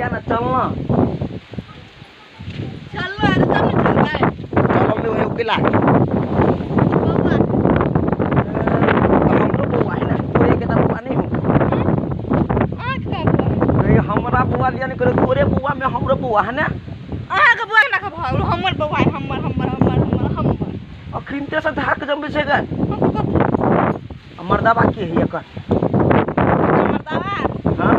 लिया ना चलना चलना है तब न चलना है चलल नहीं होई केला बउआ तो हमरो बउआ है ना तोरे के त बउआ नहीं हो आंख का बउआ नहीं हमरा बउआ लिया नहीं करे तोरे बउआ में हमरो बउआ है ना अहाँ के बउआ ना के भाग हमर बउआ है हमर हमर हमर हमर हमर अखिनते से धाक जमबै छै गे मर्दाबा के है एकर मर्दाबा हां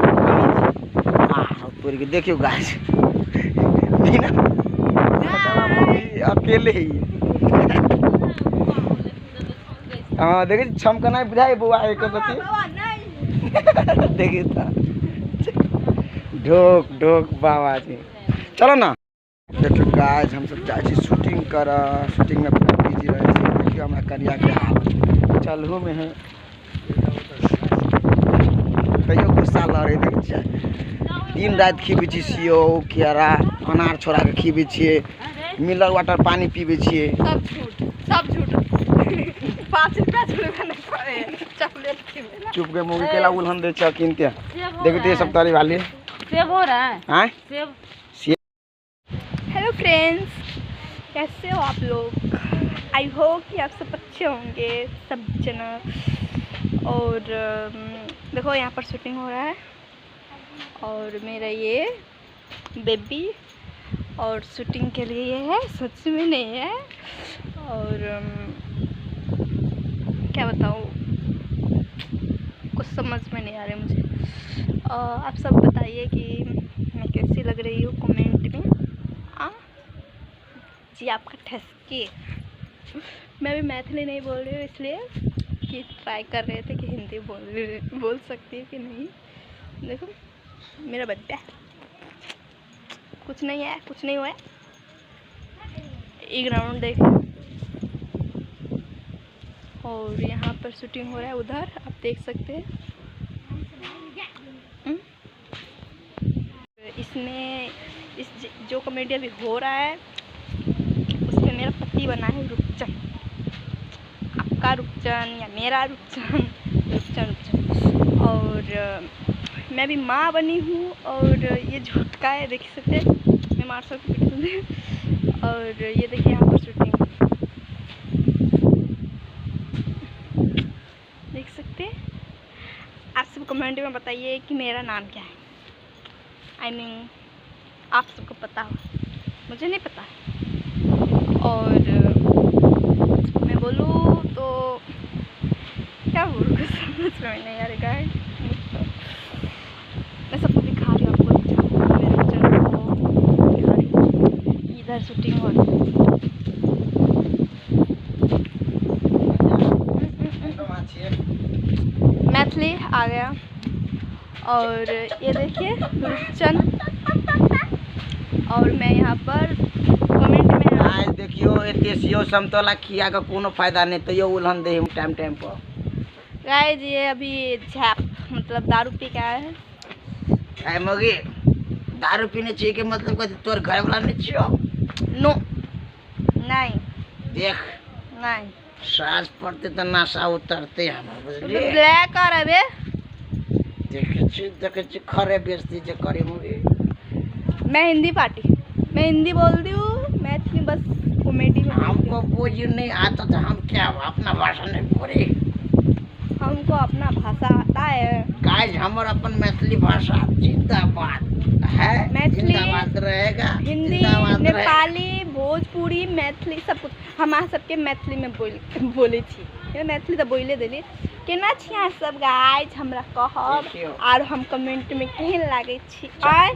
आ तोरी के देखियो गाइस बिना मर्दाबा मम्मी अकेले ही हां देखि छमकनाइ बुझाइ बउआ एक रति बउआ नहीं देखि त ढोक ढोक बाबा जी चलो ना। देखियो गाइस हम सब जाइ छी शूटिंग कर शूटिंग में पूरा बिजी रहै छी। देखियो हमरा कनिया के हाल चलहो में है कहियो गुस्सा लड़े देखै छियै दिन राति खीबै छी सेव केरा अनार छोड़ा के खीबै छियै मिनरल वाटर पानी पीबै छियै सब झूठ सब झूठ 5 रुपया छोड़बे नहीं करे चॉकलेट खीबै चुप के मुँह केला उलहन दै छ किनते देखते सब तारी वाली सेब हो रहा है आय सेब। हेलो फ्रेंड्स, कैसे हो आप लोग? I hope कि आप सब अच्छे होंगे सब जना। और देखो यहाँ पर शूटिंग हो रहा है और मेरा ये बेबी और शूटिंग के लिए ये है, सच में नहीं है। और क्या बताऊँ, कुछ समझ में नहीं आ रहा मुझे। आप सब बताइए कि मैं कैसी लग रही हूँ कमेंट में। आ जी आपका ठसके। मैं भी मैथिली नहीं बोल रही हूँ इसलिए कि ट्राई कर रहे थे कि हिंदी बोल सकती है कि नहीं। देखो मेरा बच्चा कुछ नहीं है, कुछ नहीं हुआ है। एक राउंड देख और यहाँ पर शूटिंग हो रहा है उधर आप देख सकते हैं। इसमें इस जो कॉमेडी अभी हो रहा है उसमें मेरा पति बना है रुपचन, आपका रुपचन या मेरा रुपचन, रुपचन रुपचन। और मैं भी माँ बनी हूँ और ये झुटका है देख सकते हैं, मैं मार सकती हूँ। और ये देखिए यहाँ पर शूटिंग देख सकते हैं। आप सब कमेंट में बताइए कि मेरा नाम क्या है। I mean आप सबको पता हो, मुझे नहीं पता। और मैं बोलूँ तो क्या बोलूँ कुछ समझ में नहीं आ रहा है। मैं सबको दिखा रही हूँ आपको, मेरे चैनल को दिखा रही हूँ। इधर शूटिंग हो रही है। मैथिली आ गया। और ये देखिए रुपचन। और मैं यहाँ पर कमेंट में आज देखियो एते सेव समतोला खिया के कोनो फायदा नहीं तैयो उलहन दे टाइम टाइम पर। गाइस ये अभी झैप मतलब दारू पी के आया है। आय मगी दारू पीने चाहिए के मतलब कथी तोर घर वाला नहीं छियो? नो नहीं देख नहीं साँझ पड़ते तो नशा उतरते हम बुझलिए। ब्लैक और अबे देखे छी खरे बेइज्जती जे करे मगी। मैं हिंदी पार्टी, मैं हिंदी बोलती हूँ, मैथिली बस कॉमेडी में। हमको बोझ नहीं आता तो हम क्या अपना भाषा नहीं बोले? हमको अपना भाषा आता है गाइस, हमर अपन मैथिली भाषा जिंदाबाद है, मैथिली जिंदाबाद रहेगा। हिंदी, नेपाली, भोजपुरी, मैथिली सब कुछ हम अहाँ सबके मैथिली में बोले छी। मैथिली तो बोले देली। केना छी अहाँ सब गाइस हमरा कहब और हम कमेंट में केहन लागै छी। आय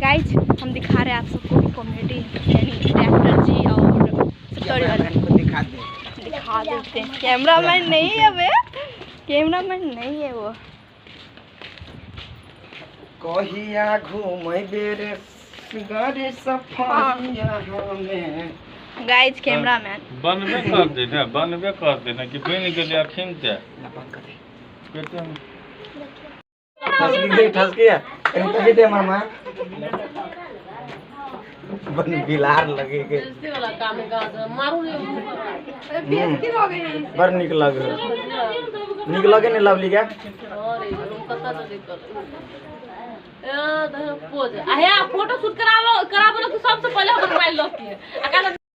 गाइस हम दिखा रहे हैं आप सबको भी कॉमेडी यानी डायरेक्टर जी और को दिखा दे, दिखा देते हैं। कैमरा मैन नहीं है वे, कैमरा मैन नहीं है वो। कहिया घूमबे रे गाड़ी सफारिया हमें। गाइस कैमरा मैन बनबे कर दे ना, बनबे कर दे ना कि बन गेलै अखिन ते ना बंद कर दे। पेटे में ठसकी दे, ठसकी है कहीं दे मामा बन बिलार लगे के बड़ निक लगे, निक लगे नहीं लवली के। दे पोज। आ हे फोटो शूट कराबो कराबो कि सबसे पहले हमर मोबाइल लके आ काल।